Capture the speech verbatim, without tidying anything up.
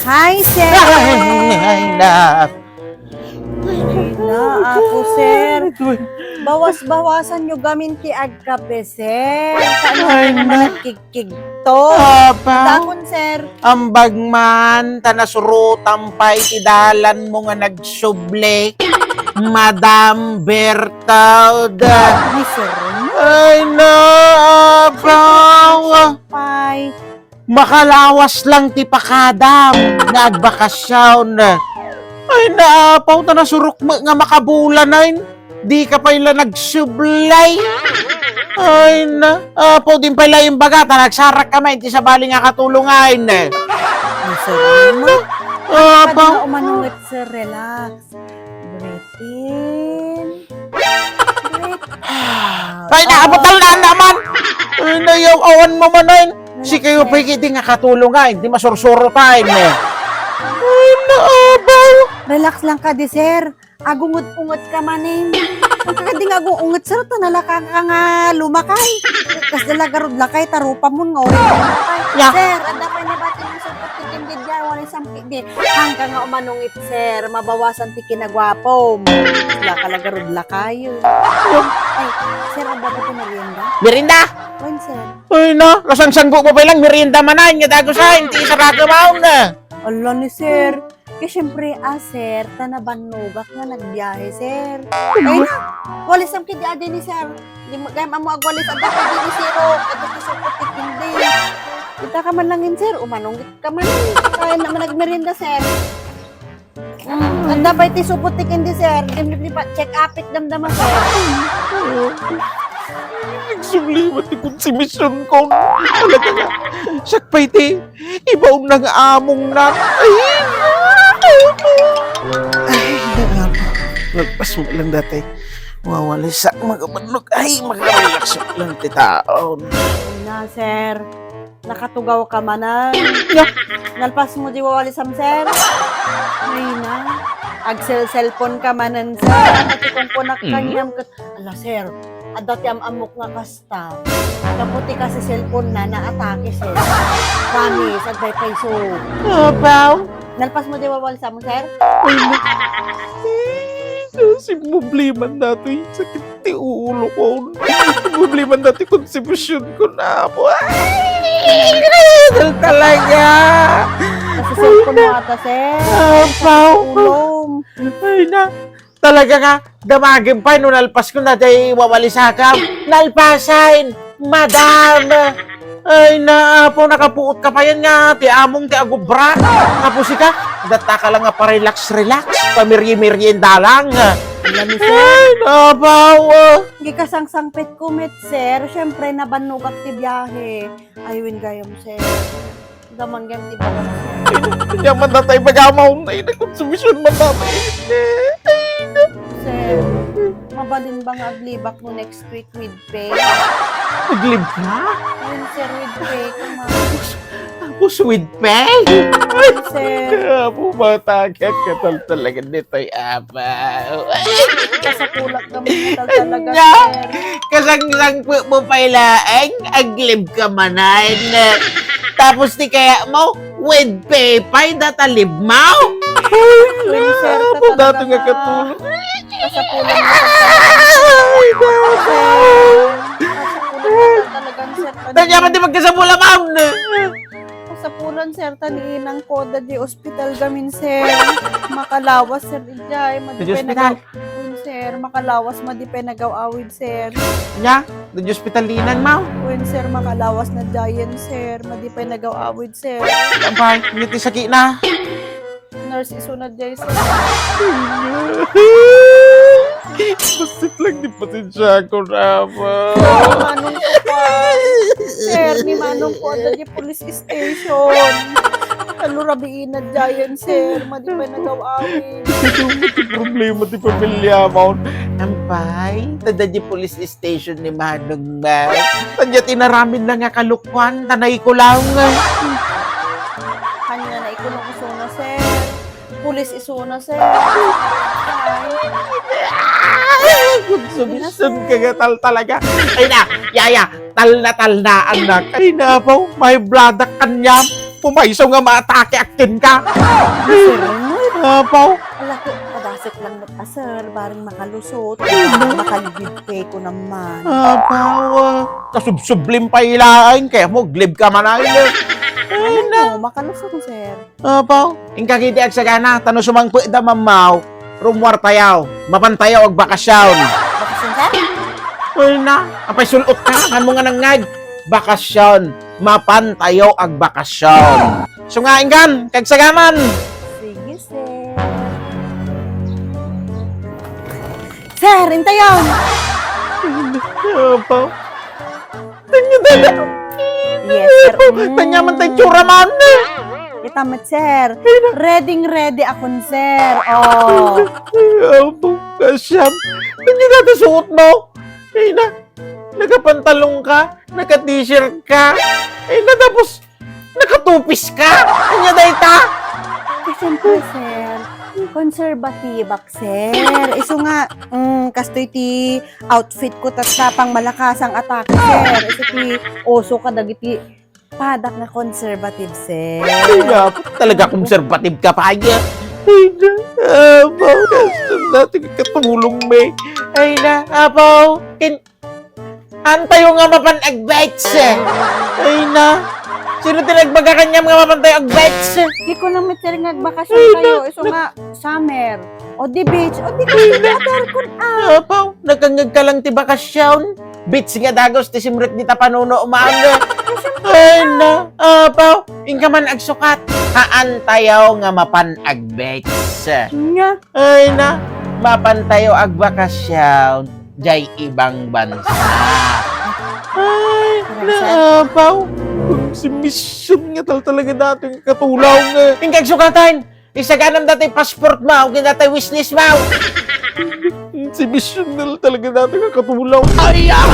Hi, sir! Ay, na. Ay, na, apo, sir. Bawas-bawasan nyo gamin ti agkape, sir. Ay, na. Managkigkigto. Apa? Dakon, sir. Ambag man, ta nasurotam pay ti dalanmo nga nagsubli, Madam Bertaud. Ay, sir. Ay, na, abaw. Pay. Makalawas lang ti pakadam nga agbakasyon. Ay, na, apaw, ta nasurok met nga makabulanayn. Di ka pay la nagsublay. Ay, na, apaw, din pay la imbaga, ta nagsarak ka man, ti sabali nga katulongan. Ay, sir, ay, na, apaw. Pag nga umanunget, sir, relax. Breathe in. Breathe out. Ay, nakabutal na naman! Ay, nayaw-awan mo man, ay. Relax, sir. Sikayo pay ket di nga katulong, ay. Di masursuro tayo, eh. Ay, naabaw! Relax lang ka, di, sir. Agunget-unget ka man, eh. Ang kadi nga agunget, sir, ta nalaka ka nga lumakay. Kas dala garud lakay, ta rupa mo nga uri. Ya. Sir, adda pay nabati nga sir, pagtikim di dyan, wala sampit di. Hangka nga umanungit, sir, mabawasan ti kinagwapom. Wala ka la garud lakay. Ay, sir, adda ba ti merienda? Merienda? Wen, sir. Ay, na, kasangsanggo mo pay lang, merienda manan, nga dagusan, ti isaraga maon na. Ala ni sir. Kaya siyempre, ah, sir, ta nabannogak nga nagbiyahe, sir. Ay, na, walisam kidi adi ni sir. Di mo, gayam amo agwalis, adda kidi ni sir, oh. Adda ti sir, pati kindi. Kita ka man lang in, sir, umanunggit ka man. Kaya naman nagmerienda, sir. Mm, adda pay ti supot ti kindi, sir. Di, di pa, check up it damdama, sir. Nagsubli met ti konsumision ko. Talaga nga. Siak pay ti ibaon nga among na. Ay, ay, nalpas mo lang dati. Wawalisak, magabannog. Ay, makarelax lang ti taon. Ay na, sir. Nakatugaw ka manen. Ya. Nalpas mo di wawalisam, sir? Ay na. Agsel-cellphone ka manen, sir. Pati kung kunak kanyam ket, ala, sir, adda ti am-amok nga kasta. Gapu ti kasi cellphone na, naatake, sir. Promise, agpaypayso. Abaw. Nalpas mo di wawalisam, sir? Ay, na. Kasi problema datoy. Sakit ti ulo ko. Problema dati konsumision ko na po. Ay, talaga. Kasi cellphone mo ata, sir. Apaw. Ulong. Ay, na. Talaga nga, damagem pay no nalpas ko na jay wawalisakam. Nalpasan, madam. Ay, na, apo, nakapuot ka pa yan nga, ti among ti agubra. Tapos ika, datta ka lang nga pa-relax-relax, pamirye-merienda lang. Alam mo, sir? Ay, nabaw. Di kasangsangpet ko met, sir. Siyempre, nabannogak ti biyahe. Ay, wen gayam, sir. Damang gayam ti bagas, sir. Ay, na, man natay bagamaw, ay, na konsumision man natay. Sir, mabalin ba nga aglibak mo next week with pay? Aglib ka? Wen, sir, with pay. Come on. Tapos with pay? Sir. Apo, bata ka, katal talaga nito'y apaw. Kasapulak naman katal talaga, sir. Kasangsangpet mo pay laeng, aglib ka manen. Tapos ti kaya mo, with pay pay, datalib mo. Wen, sir, apo, talaga dati nga nga. Katulong. Kasapulan mo talaga. Ay, naku. Kasapulan mo talaga, sir. Tanya man di magkasapula, ma'am. Kasapulan, sir, ta ni inang ko, adda di ospital gamin, sir. Makalawas, sir, idiay. Madi pay ospital? Nagaw-, wen, sir, makalawas, madi pay nagaw-awid, sir. Nya? Adda di ospital ni inang, ma'am? Wen, sir, makalawas na diayen, sir. Madi pay nagaw-awid, sir. Abay, nya ti sakit na. Nurse, isuna diay, sir. Bassit lang di pasensiako, Rama. Manong ko pa. Sir, ni manong ko, adda di police station. Kalo rabiin na diayen, sir. Madi pay nagaw-awid. Ito mo ti problema ti pamilya mo. Ampay, adda di police station ni manong mo. Adda ti inaramidna nga kalokuan, ta naikulaw nga. Kanya na ikulong isuna, sir. Pulis isuna, sir. Ay, konsumision ka nga tal talaga. Ay na, yaya, tal na, tal na, anak. Ay na, apaw, may bladak kanya. pumayso nga maatake akken ka. Sir, ano? Apaw. Ala, kadasek lang met a, sir, bareng makalusot. Makalibid kay ko naman. Apaw, ah. Kasubsublim pa ilaeng, kaya mo, glib ka man ay, eh. Ay, na. Ano, makalusot, sir. Apaw, inka kiti agsagana, tano sumangpet da mammaw, rummuar tayaw, mapan tayaw agbakasyon. Bakasyon, sir? Ay na, apay sul-ot ka, kan mo nga nangngag, bakasyon, mapan tayo agbakasyon. Sungain kan, kagsagaman. Sige, sir. Sir, intayon! Apaw. Tanya, dada. Yes, sir. Mm. Tanya man tayo tsura man. Kita met, sir. Ready, ready akon, sir. Oh. Apaw, kasyam. Tanya, dada, suot mo. Ay na, nakapantalong ka, naka-t-shirt ka. Ay na, tapos, nakatupis ka. Anya dayta? Eh, siyempre, sir. Konserbatibak, sir. Isu nga, mm, kastoy ti outfit ko, tas pangmalakasang atake, sir. Isu ti uso kadagiti padak nga conservative, sir. Ay, nga, talaga conservative ka pa, aya. Ay, na, apaw, dati katulong, me. Ay, na, apaw, kin-, antayo nga mapan agbets. Ay, na. Sino ti nagbaga kaniam nga mapan tayo agbets? Di ko na, sir, nga agbakasyon kayo. Isu nga, summer. O di beach. O di ko na, sir, kun, ah. Apaw, nagkangag ka lang ti bakasyon. Beach nga dagus ti simrek dita panuno, man. Ay, na. Apaw, inka man agsukat. Haan tayo nga mapan agbets. Nga. Ay, na. Mapan tayo agbakasyon. Jay ibang bansa. Ay, na, apaw. Si mission nga tal-, talaga dati nga katulong, eh. Inka agsukatan. Isaganam dati passport mo, ken dati wishlist mo. Si mission nga tal-, talaga dati nga katulong. Ay, ah!